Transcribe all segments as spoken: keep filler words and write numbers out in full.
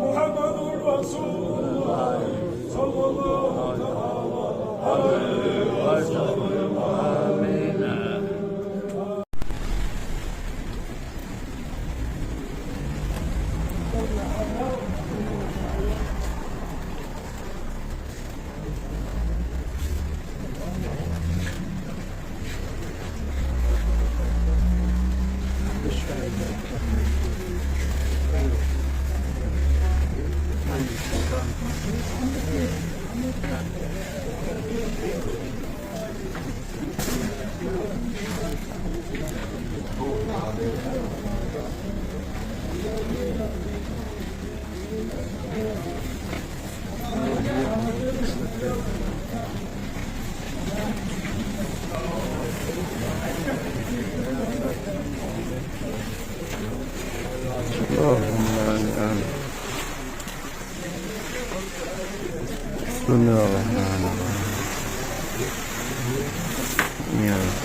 محمد رسول الله صلى الله تعالى عليه وسلم. آمين. اللهم آمين. بسم الله الرحمن الرحيم. يا رب.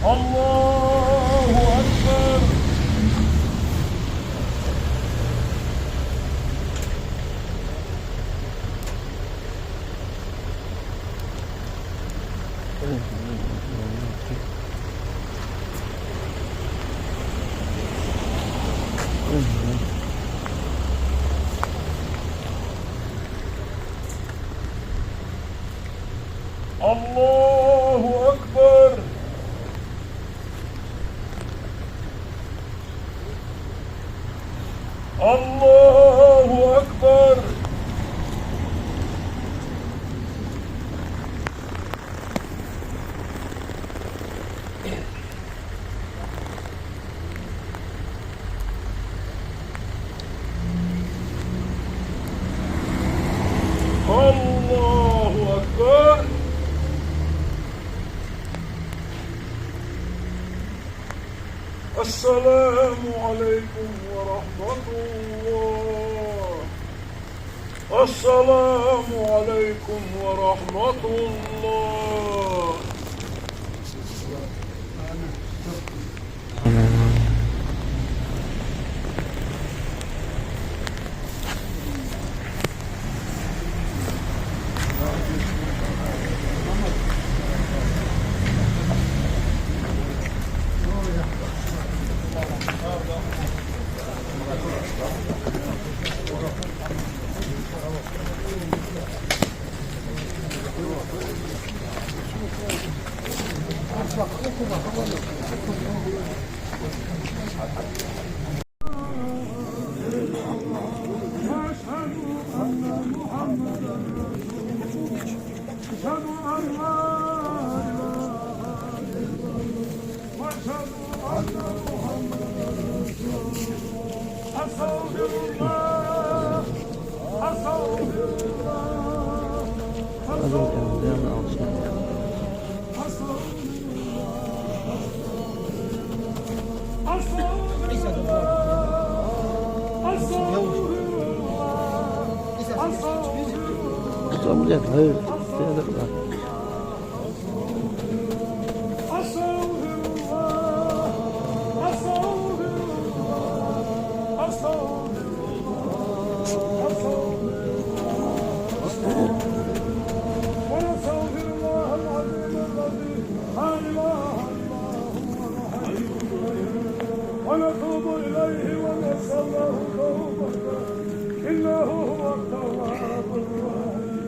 الله أكبر. الله أكبر. الله أكبر. الله أكبر. السلام عليكم ورحمة الله. السلام عليكم ورحمة الله. أشهد أن لا إله إلا الله. وأشهد أن محمدا رسول الله. أستغفر الله. أستغفر الله. أستغفر الله. أستغفر الله. أستغفر الله. أستغفر الله. أستغفر الله. أستغفر الله. أستغفر الله. أستغفر الله. أستغفر الله. ونستغفر الله العظيم الذي لا إله إلا هو الحي القيوم. ونتوب إليه ونسأل له توبة. إنه هو التواب الرحيم.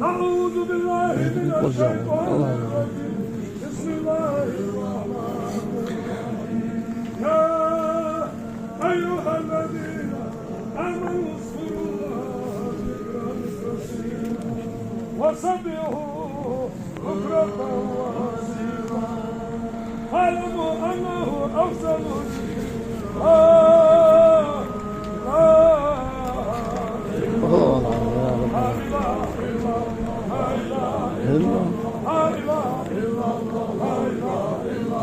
أعوذ بالله من الشيطان الرجيم. بسم الله الرحمن الرحيم. يا أيها الذين آمنوا اذكروا الله ذكرا كثيرا وسبحوه بكرة وأصيلا. فاعلموا أنه أفضل ذكر لا إله إلا الله. لا إله إلا الله. لا إله إلا الله. لا إله إلا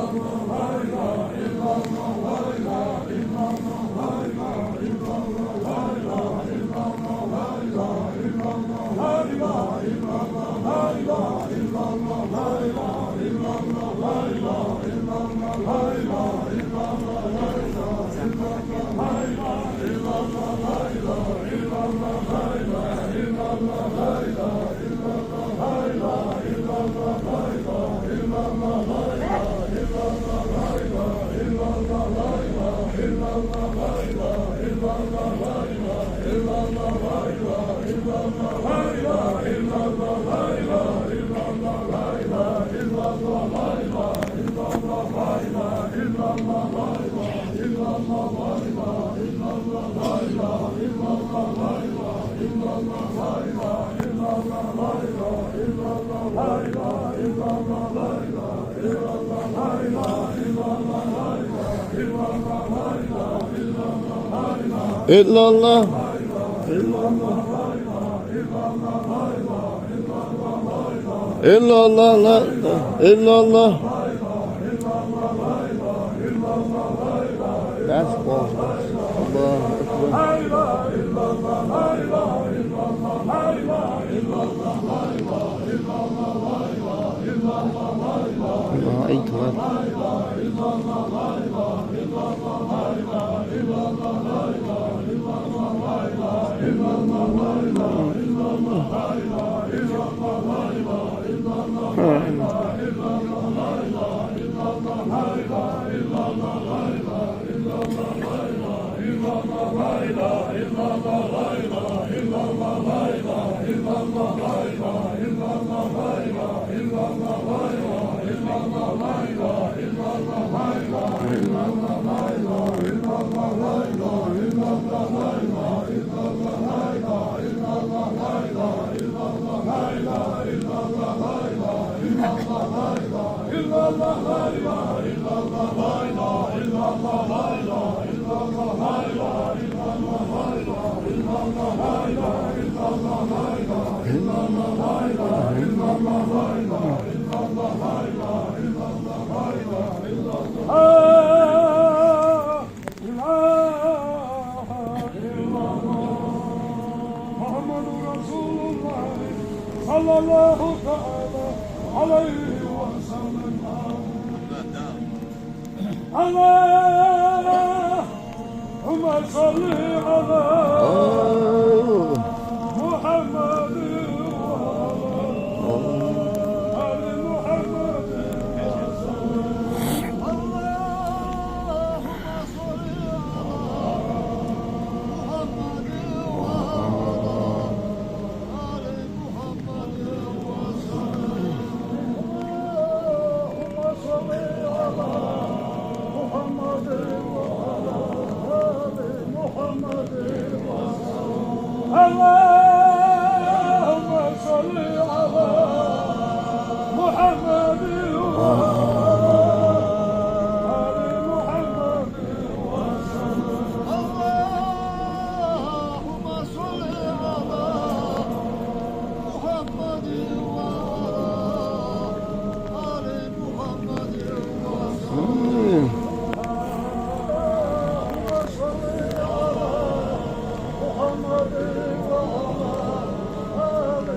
الله. إلا الله. إلا الله، لا إله إلا الله. That's false. الله أكبر. الله أكبر. لا إله إلا الله محمد رسول الله صلى الله تعالى عليه وسلم. اللهم صل على محمد وعلى آل محمد وسلم. اللهم صل على محمد وعلى آل محمد وسلم. اللهم صل على محمد وعلى آل محمد وسلم. اللهم صل على محمد وعلى آل محمد وسلم. اللهم صل على محمد وعلى آل محمد وسلم. اللهم صل على محمد وعلى آل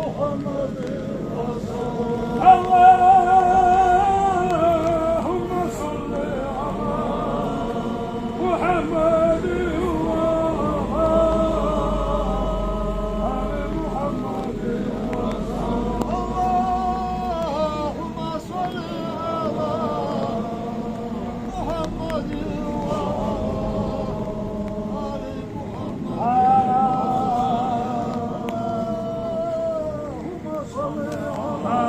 محمد وسلم. اللهم صل على محمد وعلى آل محمد وسلم. اللهم صل على محمد وعلى آل محمد. اللهم صل على محمد وعلى آل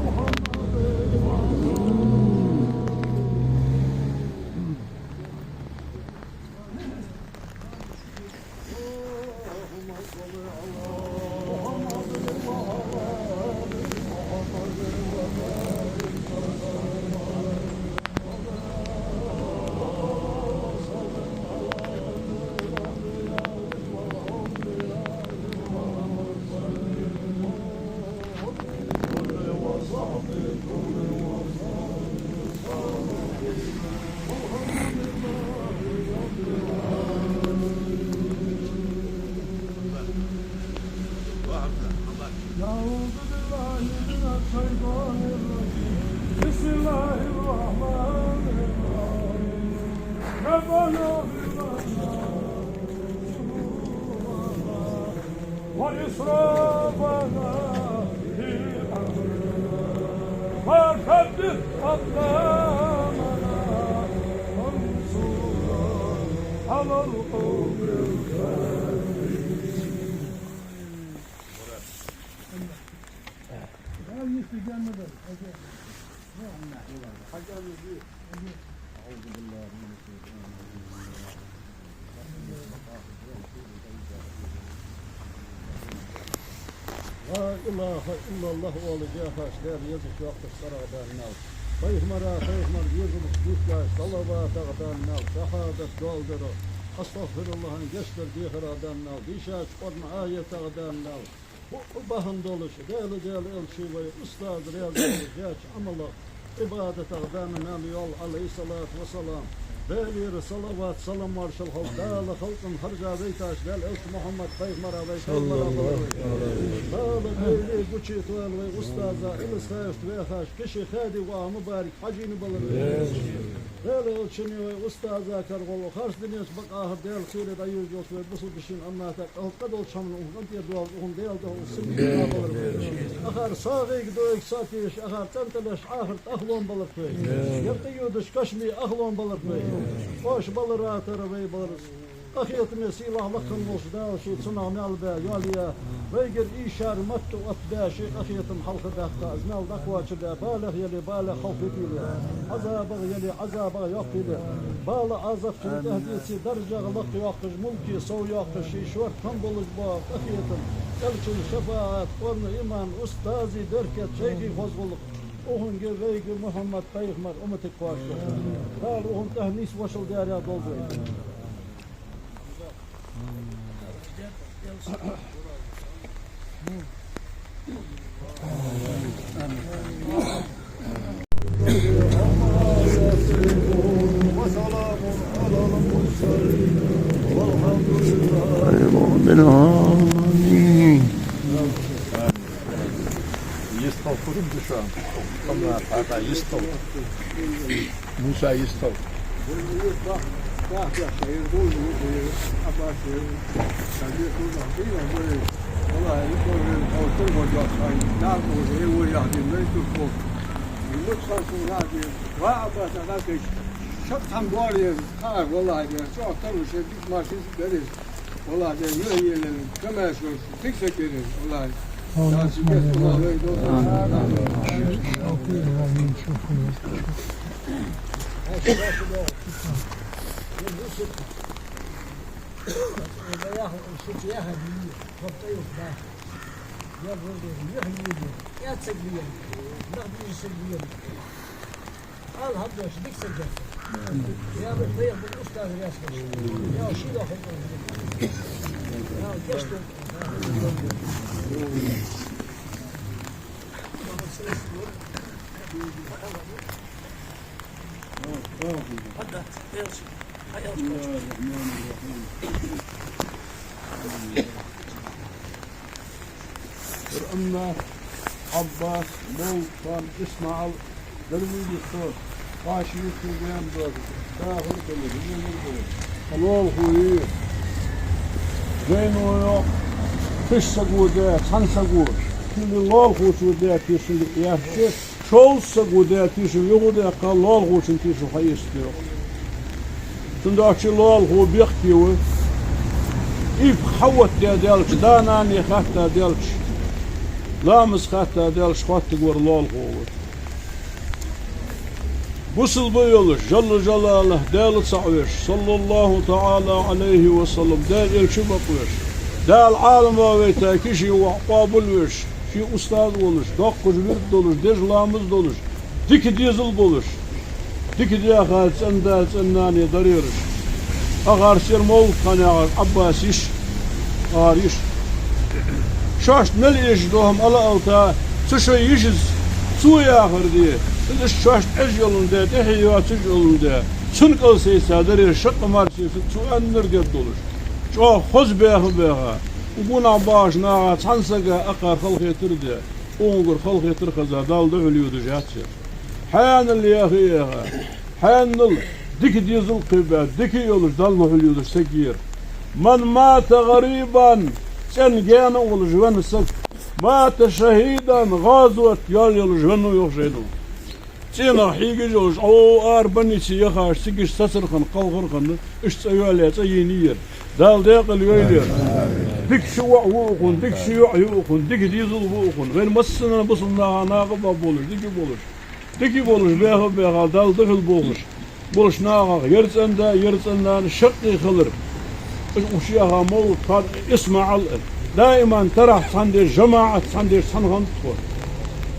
محمد. أعوذ بالله من الشيطان الرجيم. بسم الله الرحمن الرحيم. ربنا اغفر لنا ذنوبنا وإسرافنا في أمرنا وثبت أقدامنا وانصرنا على القوم الكافرين. لا إله إلا الله оалаш яхаш, Даьла езача йоаккхаш цӀерагӀа даьнна мел. Пайхамара, пайхамара везамах дийхкача салаватагӀа даьнна мел, шахӀадат доаладаро, астагӀфируллахӀ аьнна гешт дар дехарагӀа даьнна мел, дийшача Къуръан аятагӀа даьнна мел. Ху-, ху бахьан долаш, Даьла, Даьла элча вай устаза раьза волаш еча Ӏамалах, Ӏибадатах даьнна мел йола, Ӏалайхи ссалату вассалам, Даьлагара салават, салам-моаршал хилда, Дала халкъа хержа вайтача Даьла элча Мухьаммад пайхамара вай пайхамара балар вай. Дала Даьла гуча тойла вай устаза Илисха-Юрта вехаш, кхы ше хади ва мубарак хьажийна балар вай. Даьла элчанеи вай устазеи кара гӀолла харц дунен чу бакъахьара Даьла кхеле дӀаювш йолча вай бусалба дешаеи, амма тӀаккха къа долча хӀаман укхун къинтӀера доалаш, укхун Даьла духьа сингара балар вай. Акхар сагӀийга дойга сатеш, акхар цӀен тӀа леш Ӏахарта ахлом балар вай. Ер тӀаюдаш кашаме ахлом балар вай. Оаш балара тара вай балар. Къахетаме сийлахь лакха волча Дала ший цунах маьл баь, йоалае, вайгара ийшар матта оттабаь, ший къахетам хьалха баьккха, из маьл дӀакхоачабаь, балех яле, балех халахетийле, Ӏазабах яле, Ӏазабах йоккхийле, бала Ӏазапчун тӀехьа деце, даржех лакхйоаккхаш, мулке совйоаккхаш, ший шортта хӀама болаш бола къахетам, элчан шафаӀат, кхоана иман, устазий беркат, шайхий хоза гӀулакх, укхунга вайга Мухьаммад-пайхамара умматага кхоачаш. Дала укхунна тӀехьа нийсвошал деррига долда вай. Йистал хургда шоана. Къаман пхьа йистал. Муса йистал. Валлахьи, дер чӀоагӀа тарлуш, дика машин береш. Валлахьи, дер юхье елла, камаьршалаш, дика саг хилар, валлахьи. Дала ши гешт валлахьи вай долда. Ала хьабдош, дика саг яц. Я бу, бу устаз яц. Я ши лоху. Я гешт. Хьада, элча. Хьа элча. Амма Ӏаббас, Мовлад-пан, ИсмаӀал, дарвилли со, кхаш юху вен доза, дахар дала, хӀуманар дала. Лоалахо йий. Зайно йоах, тиша саго да, цхьан саго. Шийна лоалахочо да тешал яхача, шовзткъа саго да тешал юха а даьккха, лоалахочун тешал хьаэцаргда йоах. Цудухьа лоалахо бехке ва. Иппа хьаоттадаь даьлча, да-нана хатта даьлча, ламаз хатта даьлча, хоттаргвар лоалахо ва. Бусалба йолаш, Жалла Жалалахь, Даьла цаӀ веш, саллаллахӀу таӀала Ӏалайхи ва саллам, Даьла элча бакъвеш, Дала Ӏаламах вайта кхыча воӀ къоабалвеш, ший устаз волаш, доккхача вирд долаш, деза ламаз долаш, дика дезал болаш, дика даьха цӀен-да, цӀен-нана дар ераш. Акхар сера Мовлад-пан яхар Ӏаббас йиша, акхар йиша. Шоашта мел эшаш дола хӀама ала алта, цу шоай йишас цо яхар де. Из шоашта Ӏеш йоландаь, тӀехье йоацаш йоландаь, цун кӀалсайца дар ераш, шаккха марсийца цо аьннар дергдолаш. ЧӀоагӀа хоза баьха-баьха, укх гонахьа бахача наха цхьан сага акхар халахетар де. Укхунгара халахетар хеза, Далла духьал йодаш яц ер. Хьаьнал яха-яха, хьаьнал дика дезал кхебаь, дика йолаш, Далла духьал йодаш саг я ер. «من مات غريبا», цӀен гаьна волаш венна саг. «مات شهيدا», гӀазота йоал йолаш венна ва йоах жайно. ЦӀенах хьегаш йолаш, Ӏо ара баннице яхаш, цига иштта сацар хинна, кхалхар хинна, иштта цӀа йоалаяь, цӀа йийнай ер. Дала даькъала йойла ер. Дика ши воӀ ва укхун, дика ши йоӀ я укхун, дика дезал ва укхун. Вайна массанена бусалба наха накъаб болаш, дика болаш. Дика болаш, баьха-баьха, Далла духьал болхаш болча нахах ер цӀен-да, ер цӀен-нана шаккхе хилар. Уж укхаза яха Мовлад-пан, ИсмаӀал а. Даиман тарахь цхьана деш, жамаӀат цхьана деш, цхьана хиннад тхо.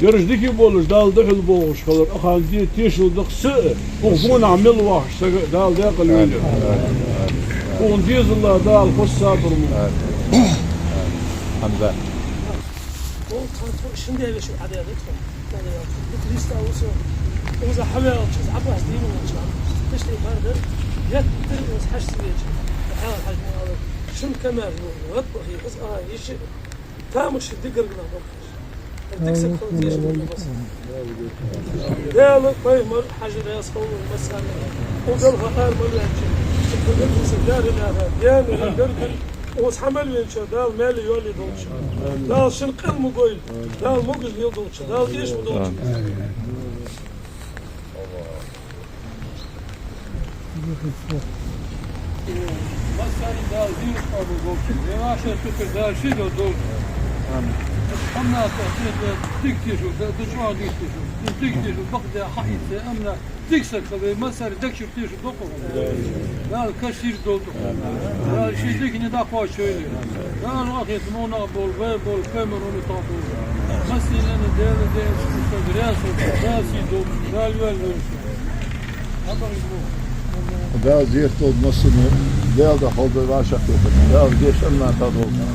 Ераш дика болаш, Далла духьал болхаш хилар, акхарна де тешал да-кх са а, укх гонахьа мел вахача сага а Дала даькъала йойла ер. Укхун дезала Дала хоза сабар лолда. Хьамза. Ол тхо, тхо шин девеши хьадаьлар тхо. Дукха нийсса ва со. Укхаза хьаваьлча, из Ӏаббас дийна волча, тишта бар дар, геттара укхаза хьажа ца веача, хьаьнал хьажа ма аллара, шин камаьршал, раббахи, из а йиша, тамашийна дикагӀа нах бар. Дика саг хила дезаш да. Даьла, пайхамар, хьажа раьза хилва массанена. Укх галха ара мел ваьннача, цу кхы дика саг дар, дар, дар, дар. Укхаза хьа мел веначоа Дала маьлеи йоалеи долда шун. Дала шун къел ма гойла. Дала могаш леладолда шун. Дала эша ма долда шун. Массане Дала зийрат къоабал долда. Вай вӀашагӀкхетар Дала ший долда. Амин. Амма тӀа дика тешал, да, да чӀоагӀа дика тешал. Дика тешал, бакъда хьаийца, амма дика саг хила вай, массане дагчура тешал доккха хила. Дала каша сийрда долда. Дала ший дикане дӀакхоачаш йойла. Дала вахийта мо нах бола, вай бола, кхайма ромитах бола. Массане Дала деза саг раьза, Дала сий долда, Дала йоалла йойла. Дала зерат долда массане, Дала да хала да вӀашагӀкхетар. Дала гешт Аминатах долда.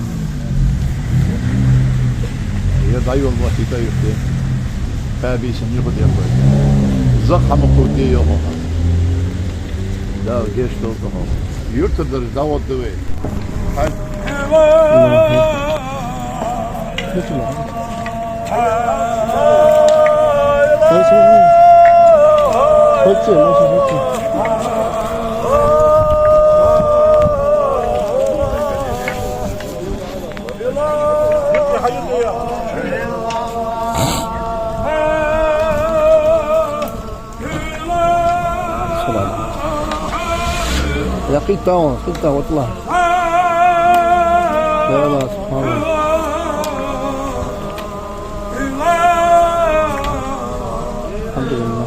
Ер дӀайолла вахийта юхе. Кхаь бийсан юха дехар. Зак хьа ма кхувда йоах. Дала гешт долда хьона. Юртара дарж дӀагӀоргда вай. Хьай. يا قيت تاون، قيت تاون، والله. يا الله، سبحان الله. الحمد لله.